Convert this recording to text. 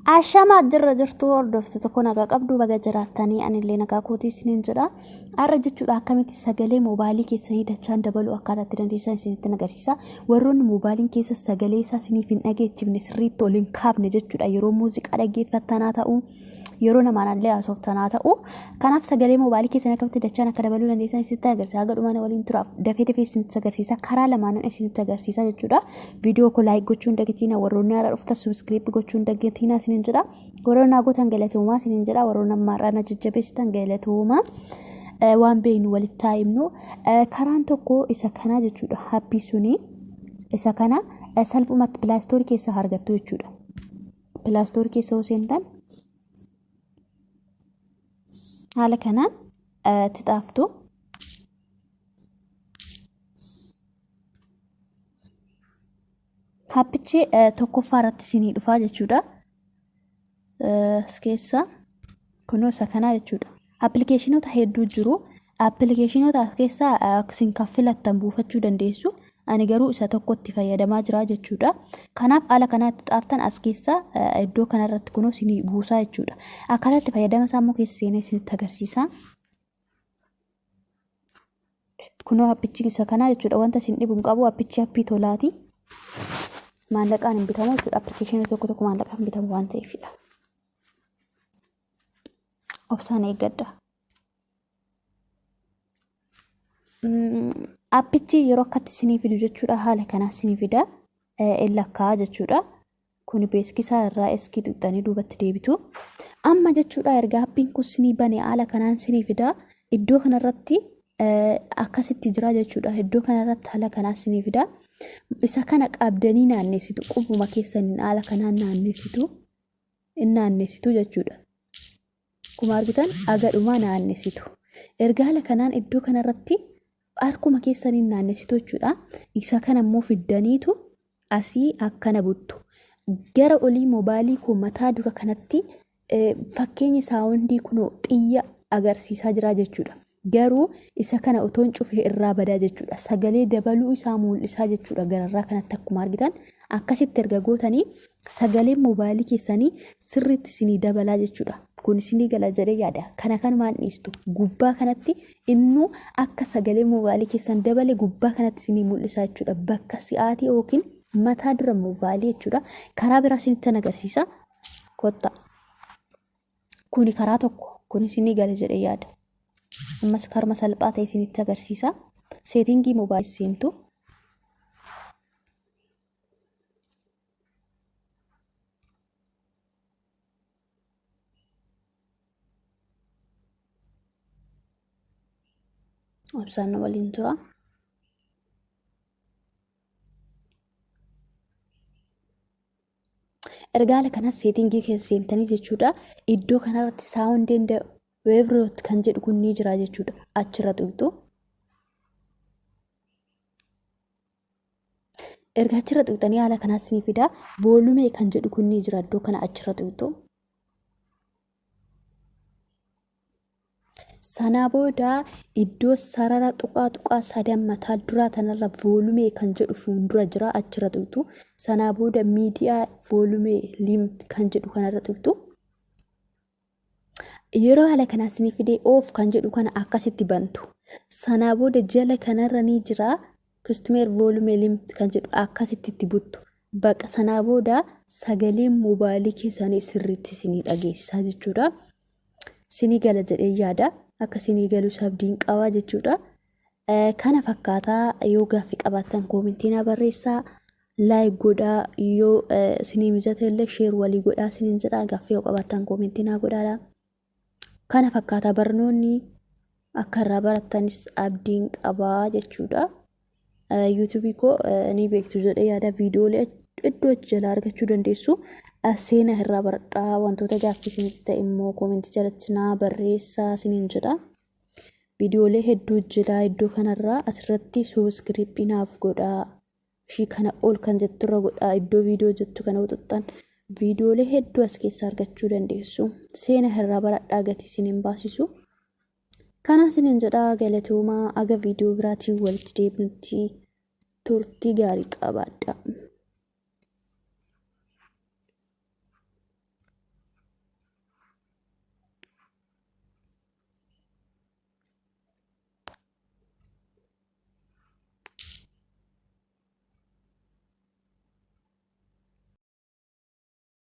Ashamaa jirra jirtu hordoftoota koo, nagaa qabdu? Baga jiraattanii. Anillee nagaa kootii isiniin jedha. Har'a jechuudha akkamitti sagalee mobaayilii keessanii dachaan dabaluu akkaataa itti dandeessan isinitti agarsiisa. Warroonni mobaayiliin keessa sagalee isaa isiniif hin dhageechifne, sirriitti ol hin kaafne jechuudha, yeroo muuziqaa dhaggeeffattanaa ta'u, yeroo namaan illee haasoftanaa ta'u. Kanaaf sagalee mobaayilii keessanii akkamitti dachaan akka dabaluu dandeessan isinitti agarsiisa. Haga dhumaan waliin turaaf dafee dafee isinitti agarsiisa. Karaa lamaanan isinitti agarsiisa jechuudha. Viidiyoo koo like gochuu hin dagatinaa. Warroonni haaraa dhuftan subscribe gochuu hin dagatinaa isiniin jedha. Warroonni naa gootan galatoomaa isiniin jedha. Warroonni amma har'aa na jajjabeessitan galatoomaa. Waan beeknu walitti haa himnu. Karaan tokko isa kanaa jechuudha. Appii suni isa kana salphumatti Play Store keessaa argattu jechuudha. Play Store keessa yoo seentan haala kanaan itti xaaftu. Appichi tokkoffaa irratti isinii dhufaa jechuudha. As keessa kunoo isa kanaa jechuudha. Appilikeeshinoota hedduu jiru. Appilikeeshinoota as keessaa isin kan filattan buufachuu dandeessu. Ani garuu isa tokkotti fayyadamaa jira jechuudha. Kanaaf haala kanaatti xaaftan as keessa iddoo kanarratti kunoo isinii buusaa jechuudha. Akkaataa itti fayyadama isaa immoo keessa seenee isinitti agarsiisa. Kunoo appichi isa kanaa jechuudha. Wanta isin dhibu hin qabu. Appichi appii tolaati. Maallaqaan hin bitamu jechuudha. Appilikeeshinii tokko tokko maallaqaan hin bitamu waan ta'eefidha. Obsaan eeggadha. Appichi yeroo akkatti isinii fidu jechuudha. Haala kanaa isinii fida. In lakkaa jechuudha. Kuni beeksisaa irraa eskii tuqxanii duubatti deebitu. Amma jechuudha erga appiin kun isinii bane haala kanaan isinii fida. Iddoo kanarratti akkasitti jira jechuudha. Iddoo kanarratti haala kanaan isinii fida. Isa kana qabdanii naannessitu. Qubuma keessaniin haala kanaan naannessitu. In naannessitu jechuudha. Akkuma argitan aga dhumaa naannessitu. Erga haala kanaan iddoo kanarratti harkuma keessaniin naannessitu jechuudha. Isa kana immoo fiddaniitu asii akkana buttu. Gara olii mobaayilii koo mataa dura kanatti fakkeenya saawundii kunoo xiyya agarsiisaa jira jechuudha. Garuu isa kana otoon cufee irraa badaa jechuudha. Sagalee dabaluu isaa mul'isaa jechuudha. Gararraa kanatti akkuma argitan akkasitti erga gootanii sagaleen mobaayilii keessanii sirriitti isinii dabalaa jechuudha. Kun isinii gala jedhee yaada. Kana kanumaan dhiistu. Gubbaa kanatti innuu akka sagalee mobaayilii keessan dabale gubbaa kanatti isinii mul'isaa jechuudha. Bakka si'aatii yookiin mataa dura mobaayilii jechuudha. Karaa biraa isinitti agarsiisa. Kottaa. Kuni karaa tokko. Kun isinii gala jedhee yaada. Ammas karuma salphaa ta'e isinitti agarsiisa. Seetingii mobaayilii seentu. Obsaan nu waliin tura. Erga haala kanas seetingii keessa seentanii jechuudha. Iddoo kanarratti sound and vibrate kan jedhu kun ni jira jechuudha. Achirra tuqxu. Erga achirra tuqxanii haala kanaas ni fida. Volume kan jedhu kun ni jira, iddoo kana achirra tuqxu. Sanaa booda iddoo sarara tuqaa tuqaa sadan mataa duraa tanarra volume kan jedhu fuuldura jira, achirra tuqxu. Sanaa booda media volume limit kan jedhu kanarra tuqxu. Yeroo haala kanaa isinii fidee off kan jedhu kana akkasitti bantu. Sanaa booda jala kanarra ni jira custom volume limit kan jedhu, akkasitti itti buttu. Baqa, sanaa booda sagaleen mobaayilii keessanii sirriitti isinii dhageessisaa jechuudha. Sinii gala jedhee yaada. Akka sinii galus abdiin qabaa jechuudha. Kana fakkaataa, yoo gaaffii qabaattan koomentii naa barreessaa. Like godhaa, yoo sinii mijate illee share walii godhaa siniin jedha. Gaaffii yoo qabaattan koomentii naa godhaadha. Kana fakkaataa barnoonni akka irraa barattanis abdiin qabaa jechuudha. Yuutuubii koo ni beektu jedhee yaada, viidiyoolee iddoo achi jalaa argachuu dandeessu. Seenaa irraa baradhaa, wantoota gaaffii isinitti ta'e immoo koomentii jalatti naa barreessaa isiniin jedha. Viidiyoolee hedduu jira iddoo kanarraa, asirratti subscribe naaf godhaa. Ishii kana ol kan jetturra godhaa, iddoo viidiyoo jettu kana xuxxan viidiyoolee hedduu as keessaa argachuu dandeessu. Seenaa irraa baradhaa, gatii isin hin baasisu. Kana isiniin jedhaa, galatoomaa, aga viidiyoo biraatiin walitti deebinutti turtii gaarii qabaadha.